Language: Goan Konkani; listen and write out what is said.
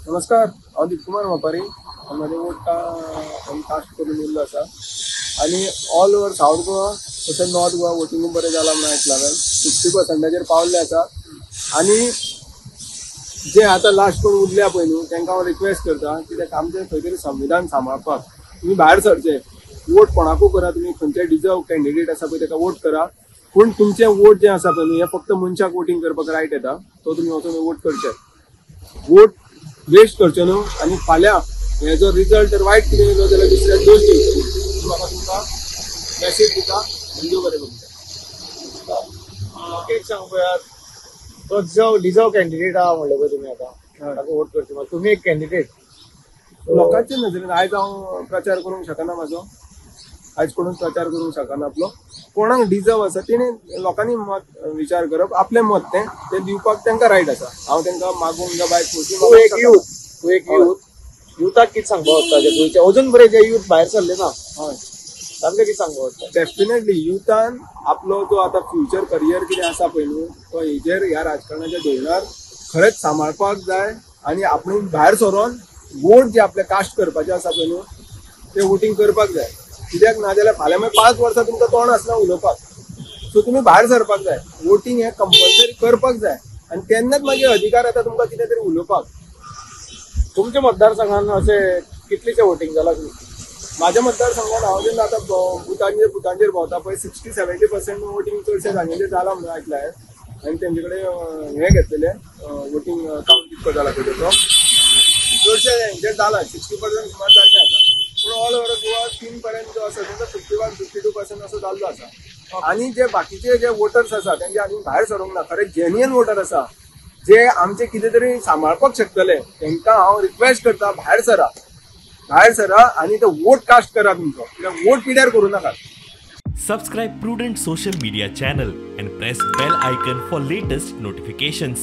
नमस्कार, हांव दीपकुमार मापारी. म्हजें वोट आमी कास्ट करून उरलो आसा आनी ऑल ओवर सावथ गोवा तशें नॉर्थ गोवा वोटिंग बरें जालां म्हणून आयकलां हांवें. 60%चेर पावल्ले आसा आनी जे आतां लास्ट कोण उरल्या पळय न्हू तांकां हांव रिक्वेस्ट करता कित्याक आमचें खंय तरी संविधान सांबाळपाक तुमी भायर सरचें. वोट कोणाकूय करा, तुमी खंयचे डिजर्व कॅन्डिडेट आसा पळय ताका वोट करा, पूण तुमचें वोट जें आसा पळय न्हू हें फक्त मनशाक वोटींग करपाक रायट येता, तो तुमी वचून वोट करचें. वोट वेस्ट करचें न्हू आनी फाल्यां हेजो रिजल्ट जर वायट कितें येयलो जाल्यार दुसऱ्याक दोश दिवचो. म्हाका तुमकां मॅसेज दिता, म्हणजे बरें करूं. एक सांग पळयात, तो जो डिजर्व कॅन्डिडेट आहा म्हणलें पळय तुमी आतां ताका वोट करचें, तुमी एक कॅन्डिडेट लोकांचे नजरेन आयज हांव प्रचार करूंक शकना म्हाजो, आयज कोणूच प्रचार करूंक शकना आपलो. कोणाक डिजर्व आसा तेणी लोकांनी मत विचार करप, आपलें मत तें तें दिवपाक तांकां रायट आसा. हांव तांकां मागूंक जावं बायक तूं एक यूथ, तूं एक यूथ, युथाक कितें सांगपाक वता? गोंयचे अजून बरें जे यूथ भायर सरले ना, हय, तांकां कितें सांगपाक वता? डेफिनेटली युथान आपलो जो आतां फ्युचर करियर कितें आसा पळय न्हू तो हेजेर ह्या राजकारणाच्या धोरणार खरेंच सांबाळपाक जाय आनी आपण भायर सरोन वोट जे आपले कास्ट करपाचे आसा पळय न्हू ते वोटींग करपाक जाय. कित्याक ना जाल्यार फाल्यां मागीर 5 वर्सां तुमकां तोंड आसना उलोवपाक. सो तुमी भायर सरपाक जाय, वोटींग हें कंपल्सरी करपाक जाय आनी तेन्नाच मागीर अधिकार येता तुमकां कितें तरी उलोवपाक. तुमच्या मतदारसंघान अशें कितलेशें वोटींग जालां? म्हाज्या मतदारसंघान हांव जेन्ना आतां बुथांचेर भोंवता पळय 60-70% वोटींग चडशें जांगेचेर जालां म्हणून आयकलां आनी तेंचे कडेन हें घेतलेलें वोटींग कावंट कितको जाला पळय तेचो चडशें हेंचेर जालां 60% सुमार जाल्लें आसा. पूण ऑल ओवर गोवा 3 पर्यंत जो आसा तेंचो 51-52% असो जाल्लो आसा. आनी जे बाकीचे जे वोटर्स आसा तेंचे आनी भायर सरूंक ना, खरें जेन्युइन वोटर आसा जे आमचे कितें तरी सांबाळपाक शकतले तेंकां हांव रिक्वेस्ट करता भायर सरा, भायर सरा आनी ते वोट कास्ट करा तुमचो, कित्याक वोट पिड्यार करूं नाकात. Subscribe Prudent social media channel and press bell icon for latest notifications.